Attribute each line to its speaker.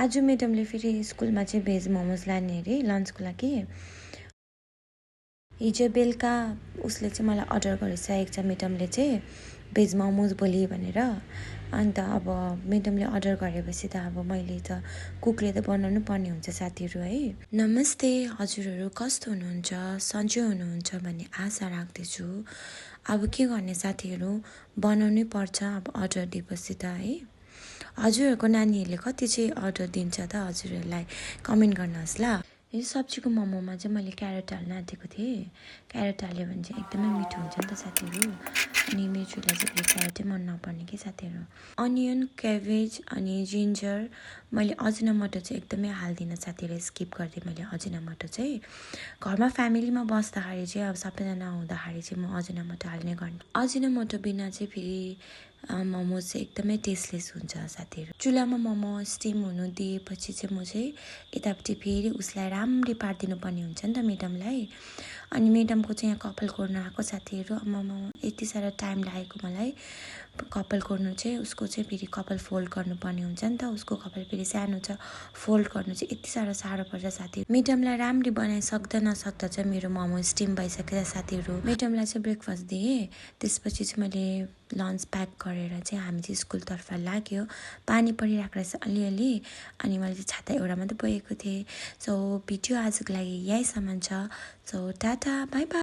Speaker 1: आज म्याडमले फेरि स्कुलमा चाहिँ भेज मोमोज लाने अरे लन्चको लागि। हिजो बेलुका उसले चाहिँ मलाई अर्डर गरिसकेको छ म्याडमले चाहिँ भेज मोमोज भोलि भनेर। अन्त अब म्याडमले अर्डर गरेपछि त अब मैले त कुकले त बनाउनु पर्ने हुन्छ साथीहरू है। नमस्ते, हजुरहरू कस्तो हुनुहुन्छ? सन्चै हुनुहुन्छ भन्ने आशा राख्दछु। अब के गर्ने साथीहरू, बनाउनै पर्छ अब अर्डर दिएपछि त है। हजुरहरूको नानीहरूले कति चाहिँ अर्डर दिन्छ त हजुरहरूलाई कमेन्ट गर्नुहोस् ल। यो सब्जीको मोमोमा चाहिँ मैले क्यारेट हाल्न आँटेको थिएँ। क्यारेट हाल्यो भने चाहिँ एकदमै मिठो हुन्छ नि त साथीहरू। अनि मेरो छोरीलाई चाहिँ फेरि क्यारेटै मन नपर्ने कि साथीहरू। अनियन, क्याबेज अनि जिन्जर मैले अजिनामोटो चाहिँ एकदमै हाल्दिनँ साथीहरू, स्किप गरिदिएँ मैले अजिनामोटो चाहिँ। घरमा फ्यामिलीमा बस्दाखेरि चाहिँ अब सबैजना हुँदाखेरि चाहिँ म अजिनामोटो हाल्ने गर्ने। अजिनामोटो बिना चाहिँ फेरि मोमो चाहिँ एकदमै टेस्टलेस हुन्छ साथीहरू। चुल्हामा मोमो स्टिम हुनु दिएपछि चाहिँ म चाहिँ यतापट्टि फेरि उसलाई राम्ररी पारिदिनु पर्ने हुन्छ नि त म्याडमलाई। अनि म्याडमको चाहिँ यहाँ कपाल कोर्न आएको साथीहरू। आमामा यति साह्रो टाइम लागेको मलाई कपाल कोर्नु चाहिँ। उसको चाहिँ फेरि कपाल फोल्ड गर्नुपर्ने हुन्छ नि त, उसको कपाल फेरि सानो छ, फोल्ड गर्नु चाहिँ यति साह्रो पर्छ साथी। म्याडमलाई राम्ररी बनाइसक्दा नसक्दा चाहिँ मेरो मोमो स्टिम भइसकेर साथीहरू। म्याडमलाई चाहिँ ब्रेकफास्ट दिएँ, त्यसपछि चाहिँ मैले लन्च प्याक गरेर चाहिँ हामी चाहिँ स्कुलतर्फ लाग्यो। पानी परिरहेको रहेछ अलिअलि, अनि मैले चाहिँ छाता एउटा मात्रै बोकेको थिएँ। सो भिडियो आजको लागि यहीँसम्म छ। So Tata, by by.